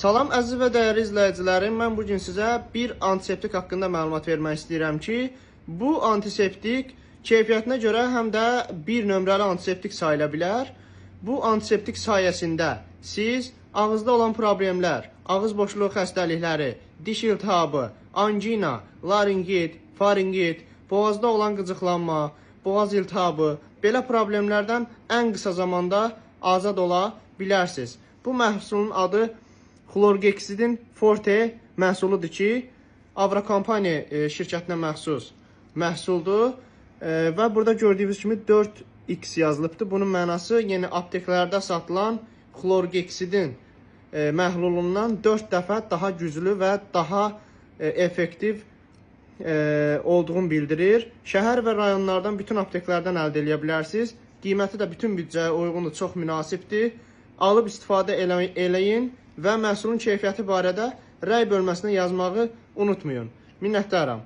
Salam əziz və dəyərli izləyicilərim, mən bu gün sizə bir antiseptik haqqında məlumat vermək istəyirəm ki, bu antiseptik keyfiyyətinə görə həm də bir nömrəli antiseptik sayıla bilər. Bu antiseptik sayəsində siz ağızda olan problemlər, ağız boşluğu xəstəlikləri, diş iltihabı, angina, laringit, faringit, boğazda olan qıcıqlanma, boğaz iltihabı, belə problemlərdən ən qısa zamanda azad ola bilərsiniz. Bu məhsulun adı Xlorheksidin Forte məhsuludur ki, Avrokompaniya şirkətinə məxsus məhsuldur və burada gördüyünüz kimi 4X yazılıbdır. Bunun mənası, yəni apteklərdə satılan xlorheksidin məhlulundan 4 dəfə daha güclü və daha effektiv olduğunu bildirir. Şəhər və rayonlardan bütün apteklərdən əldə edə bilərsiniz. Qiyməti də bütün büdcəyə uyğundur, çox münasibdir. Alıb istifadə eləyin və məhsulun keyfiyyəti barədə rəy bölməsinə yazmağı unutmayın. Minnətdaram.